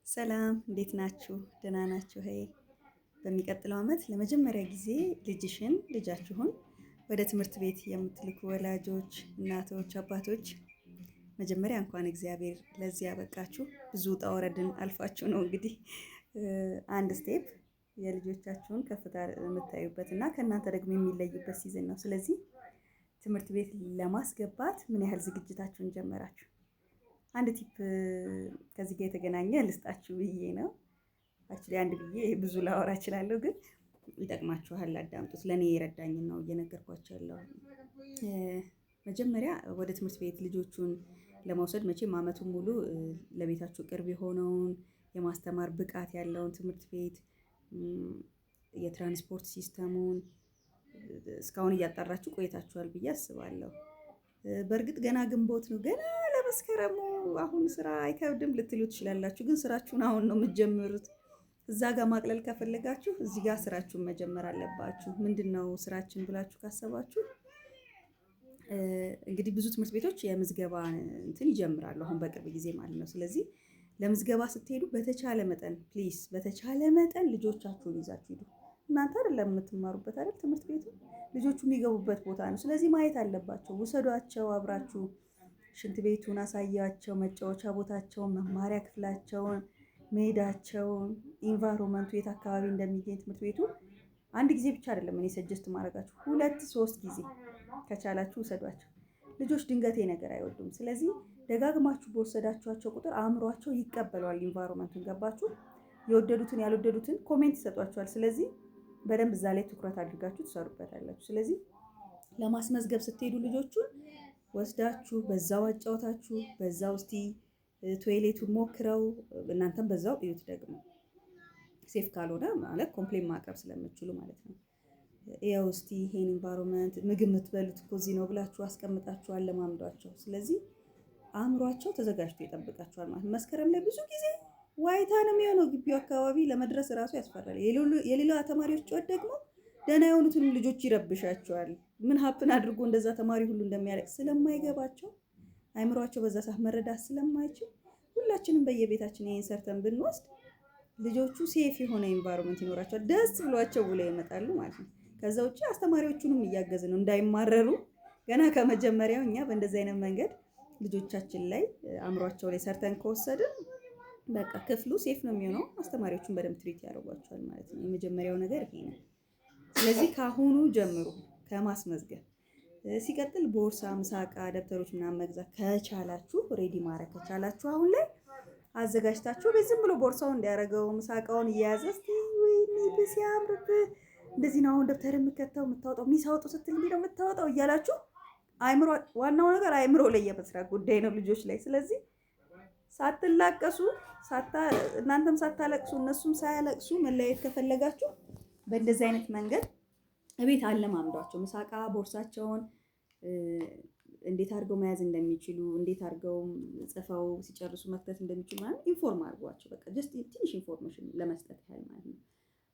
ሰላም፣ እንዴት ናችሁ? ደህና ናችሁ? Hey፣ በሚቀጥለው ዓመት ለመጀመሪያ ጊዜ ልጅሽን፣ ልጃችሁን ወደ ትምህርት ቤት የምትልኩ ወላጆች፣ እናቶች፣ አባቶች፣ መጀመሪያ እንኳን እግዚአብሔር ለዚህ ያበቃችሁ። ብዙ ውጣ ውረድን አልፋችሁ ነው እንግዲህ አንድ step የልጆቻችሁን ከፍታ የምታዩበት እና ከእናንተ ደግሞ የሚለዩበት season ነው። ስለዚህ ትምህርት ቤት ለማስገባት ምን ያህል ዝግጅታችሁን ጀመራችሁ? አንድ tip ከዚህ ጋር የተገናኘ ልስጣችሁ ብዬ ነው። Actually አንድ ብዬ ብዙ ላወራ እችላለሁ፣ ግን ይጠቅማችኋል፣ አዳምጡት። ለእኔ የረዳኝን ነው እየነገርኳችሁ ያለው። መጀመሪያ ወደ ትምህርት ቤት ልጆቹን ለመውሰድ መቼም ዓመቱን ሙሉ ለቤታችሁ ቅርብ የሆነውን፣ የማስተማር ብቃት ያለውን ትምህርት ቤት፣ የትራንስፖርት system ኡን እስካሁን እያጣራችሁ ቆይታችኋል ብዬ አስባለሁ። በእርግጥ ገና ግንቦት ነው፣ ገና ለመስከረሙ አሁን ስራ አይከብድም ልትሉ ትችላላችሁ። ግን ስራችሁን አሁን ነው የምትጀምሩት። እዛ ጋር ማቅለል ከፈለጋችሁ እዚህ ጋር ስራችሁን መጀመር አለባችሁ። ምንድን ነው ስራችን ብላችሁ ካሰባችሁ፣ እንግዲህ ብዙ ትምህርት ቤቶች የምዝገባ እንትን ይጀምራሉ አሁን በቅርብ ጊዜ ማለት ነው። ስለዚህ ለምዝገባ ስትሄዱ በተቻለ መጠን፣ please፣ በተቻለ መጠን ልጆቻችሁን ይዛችሁ ሂዱ። እናንተ አይደለም የምትማሩበት አይደል? ትምህርት ቤቱ ልጆቹ የሚገቡበት ቦታ ነው። ስለዚህ ማየት አለባቸው። ውሰዷቸው አብራችሁ፣ ሽንት ቤቱን አሳያቸው፣ መጫወቻ ቦታቸውን፣ መማሪያ ክፍላቸውን፣ ሜዳቸውን፣ environment ኡ የት አካባቢ እንደሚገኝ ትምህርት ቤቱ። አንድ ጊዜ ብቻ አይደለም እኔ suggest ማድረጋችሁ፣ ሁለት ሶስት ጊዜ ከቻላችሁ ውሰዷቸው። ልጆች ድንገቴ ነገር አይወዱም። ስለዚህ ደጋግማችሁ በወሰዳችኋቸው ቁጥር አእምሯቸው ይቀበለዋል environment ኡን። ገባችሁ? የወደዱትን ያልወደዱትን comment ይሰጧችኋል። ስለዚህ በደንብ እዛ ላይ ትኩረት አድርጋችሁ ትሰሩበታላችሁ። ስለዚህ ለማስመዝገብ ስትሄዱ ልጆቹን ወስዳችሁ በዛው አጫውታችሁ፣ በዛው እስቲ toilet ኡን ሞክረው፣ እናንተም በዛው እዩት። ደግሞ safe ካልሆነ ማለት complain ማቅረብ ስለምትችሉ ማለት ነው። ያው እስቲ ይሄን environment፣ ምግብ የምትበሉት እኮ እዚህ ነው ብላችሁ አስቀምጣችሁ አለማምዷቸው። ስለዚህ አእምሯቸው ተዘጋጅቶ ይጠብቃችኋል ማለት ነው። መስከረም ላይ ብዙ ጊዜ ዋይታ ነው የሚሆነው። ግቢው አካባቢ ለመድረስ እራሱ ያስፈራል። የሌላ ተማሪዎች ጩኸት ደግሞ ደህና የሆኑትንም ልጆች ይረብሻቸዋል። ምን happen አድርጎ እንደዛ ተማሪ ሁሉ እንደሚያለቅስ ስለማይገባቸው፣ አይምሯቸው በዛ ሰዓት መረዳት ስለማይችል፣ ሁላችንም በየቤታችን ይሄን ሰርተን ብንወስድ ልጆቹ safe የሆነ environment ይኖራቸዋል። ደስ ብሏቸው ብለው ይመጣሉ ማለት ነው። ከዛ ውጭ አስተማሪዎቹንም እያገዝን ነው እንዳይማረሩ። ገና ከመጀመሪያው እኛ በእንደዚህ አይነት መንገድ ልጆቻችን ላይ፣ አእምሯቸው ላይ ሰርተን ከወሰድን በቃ ክፍሉ safe ነው የሚሆነው። አስተማሪዎቹን በደንብ treat ያደርጓቸዋል ማለት ነው። የመጀመሪያው ነገር ይሄ ነው። ስለዚህ ከአሁኑ ጀምሩ ከማስመዝገብ። ሲቀጥል ቦርሳ፣ ምሳቃ፣ ደብተሮች ምናምን መግዛት ከቻላችሁ፣ ready ማድረግ ከቻላችሁ፣ አሁን ላይ አዘጋጅታችሁ ዝም ብሎ ቦርሳውን እንዲያደርገው፣ ምሳቃውን እየያዘ እስቲ ወይኔ ሲያምርብህ፣ እንደዚህ ነው አሁን ደብተር የምከተው፣ የምታወጣው፣ ሚሳወጡ ስትል እንዲህ ነው የምታወጣው እያላችሁ አይምሮ፣ ዋናው ነገር አይምሮ ላይ የመስራት ጉዳይ ነው ልጆች ላይ። ስለዚህ ሳትላቀሱ፣ እናንተም ሳታለቅሱ እነሱም ሳያለቅሱ መለያየት ከፈለጋችሁ በእንደዚህ አይነት መንገድ እቤት አለማምዷቸው። ምሳቃ ቦርሳቸውን እንዴት አድርገው መያዝ እንደሚችሉ፣ እንዴት አድርገው ጽፈው ሲጨርሱ መክተት እንደሚችሉ ማለት inform አድርጓቸው። በቃ just ትንሽ information ለመስጠት ያህል ማለት ነው።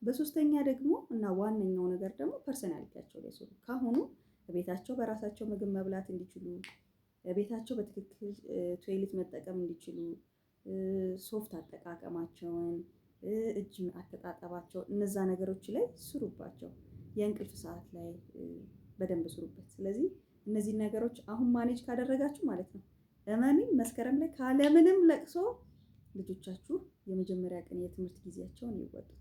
በሶስተኛ ደግሞ እና ዋነኛው ነገር ደግሞ personality ያቸው ላይ ስሩ። ካሁኑ ቤታቸው በራሳቸው ምግብ መብላት እንዲችሉ፣ ቤታቸው በትክክል toilet መጠቀም እንዲችሉ፣ ሶፍት አጠቃቀማቸውን፣ እጅ አተጣጠባቸው፣ እነዛ ነገሮች ላይ ስሩባቸው። የእንቅልፍ ሰዓት ላይ በደንብ ስሩበት። ስለዚህ እነዚህን ነገሮች አሁን manage ካደረጋችሁ ማለት ነው፣ እመኑኝ መስከረም ላይ ካለምንም ለቅሶ ልጆቻችሁ የመጀመሪያ ቀን የትምህርት ጊዜያቸውን ይወጡታል።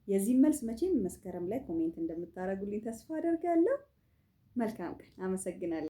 የዚህ መልስ መቼም መስከረም ላይ comment እንደምታደርጉልኝ ተስፋ አደርጋለሁ። መልካም ቀን። አመሰግናለሁ።